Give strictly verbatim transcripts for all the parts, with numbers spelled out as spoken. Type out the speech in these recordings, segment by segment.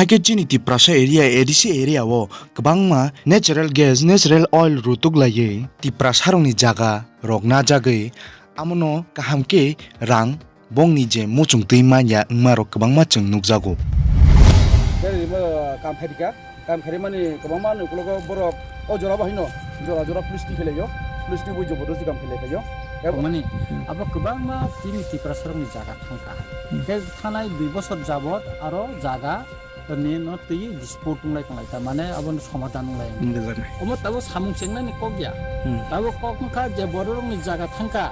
Hakhe chini Tiprasa area, A D C area o kwbangma natural gas, natural oil rutuk laiwi Tiprasa rokni jaga rok najagwi amono kaham khe rang bongni je muchung twi manya wngma rok kwbangma chwng nukjago. Berwi bo kam khairika, kam kharimani kwbangma ni ukologo borok o jora bo haino jora jora police twi phailaio, police twi bo jobor joborosti kam khailai phaio. Tongmani abo kwbangma chini Tiprasa rokni jaga thangkha. Tei thanai dui bosor jabot aro jaga ni no twi dispute wnglai tonglai ta, mane abo no somadan wnglai. Omo tabo samung chengnani kok ya. Tabo kok wngkha je borok rokni jaga thangkha,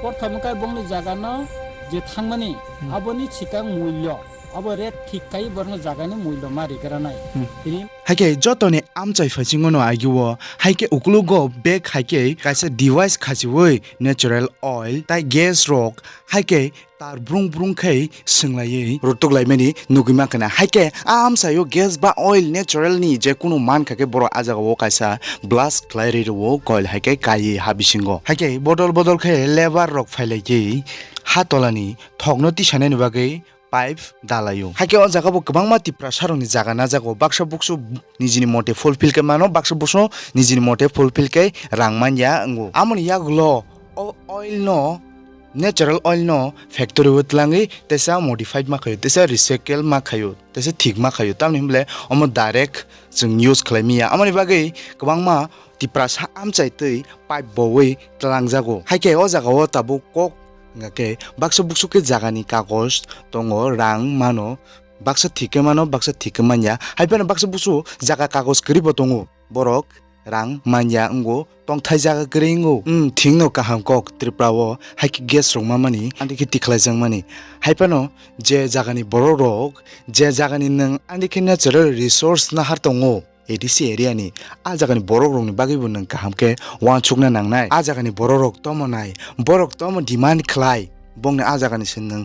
porthom wngkha bongni jaga no je thangmani, aboni sikang mulyo, abo rate thik kai borokno jagani mulyo ma rigranai. Tini Haikhe jotoni amchai phaisingo no agio, haikhe ukulugo bag haikhe kaisa device khachiwi natural oil tai gas rok haikhe tar brung brung khe swnglaiwi rutuk laimani nugwi mankha na. Haikhe a amchaio gas ba oil natural ni je kunu mankha khe borok a jagao kaisa blast khlai rwi rwo, coil haikhe kaiwi ha bisingo. Haikhe bodol bodol khe labour rok phailaikhe ha tolani thokno tisanani bagwi pipe dalaio. Haikhe o jaga bo kwbangma Tiprasa rokni jaga najago, baksa buksu nijini mote fulfill khe mano, baksa buksu nijini mote fulfill khe rang manya wngo. Amoni yagulo o oil no, natural oil no factory o twlangwi teisa modified ma khaio, teisa recycle ma khaio, teisa thik ma khaio. Tamni hwnle omo direct chwng use khlai manya. Amoni bagwi kwbangma Tiprasa amchai twi pipe bowi twlangjago. Haikhe o jagao tabuk kok wngkha khe baksa buksu khe jagani kagoj tongo, rang mano, baksa thik khe mano, baksa thik khe manya. Haiphano baksa buksu jaga kagoj kwrwi bo tongo, borok rang manya wngo, tongthai jaga kwrwi wngo. Umm, thikno kaham kok Tripura o haikhe gas rok mamani, andikhe tikhlaijakmani. Haiphano je jagani borok rok, je jagani nwng andikhe natural resource nahar tongo, A D C area ni, a jagani borok rokni bagwi bo nwng kaham khe uansukna nangnai. A jagani borok rok tomo nai, borok tomo demand khlai, bongni a jagani se nwng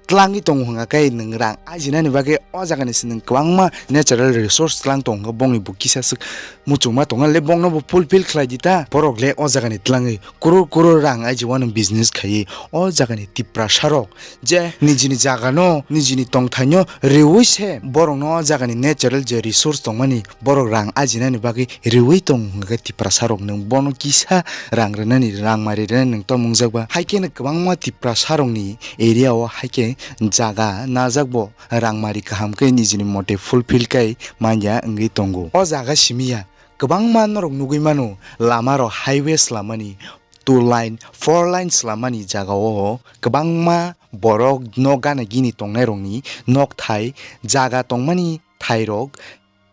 twlangwi tongo hwnga khe nwng rang ajinani bagwi o jagani se nwng kwbangma natural resource twlang tongo, bongni bo kisa swk muchungma tongo le, bongno bo fulfill khlai di ta. Borok le o jagani twlangwi Crore crore rang aiji uanw business khaiwi o jagani Tiprasa rok je nijini jagano, nijini tongthaino riwi se borokno o jagani natural je resource tongmani borok rang ajinani bagwi riwi tong hwnkhe Tiprasa rok nwng bono kisa rang rwnani, rang mari rwnani nwng tomung jakba. Haikheno kwbangma Tiprasa rokni area o haikhe jaga najak bo rang mari kaham khe nijini mote fulfill khe manya wngwi tongo. O jaga simi ya. Kwbangma norok nugwi mano, lama rok highway swlamani, two line, four line swlamani jaga o kwbangma borok nok gana gini tongnai rokni nokthai jaga tongmani thairok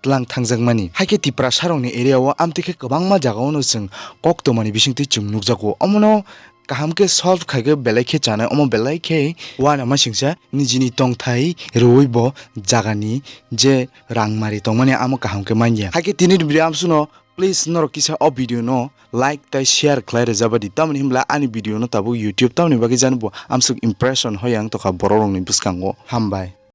twlang thangjakmani. Haikhe Tiprasa rokni area o amtwi khe kwbangma jaga o no chwng kok tongmani bisingtwi chwng nukjago. Omono kaham khe solve khaikhe belai khe chanai, omo belai khe uanama singsa nijini tongthai rwui bo jagani je rang mari tongmani amo kaham khe manya. Haikhe tini ni video amsukno please norok kisa o video no like tai share khlai rwjaba di, tamoni hwnbla ani video no tabuk YouTube tamoni bagwi jani bo amsuk impression hoyang tokha borok rokni bwskango. Hambai.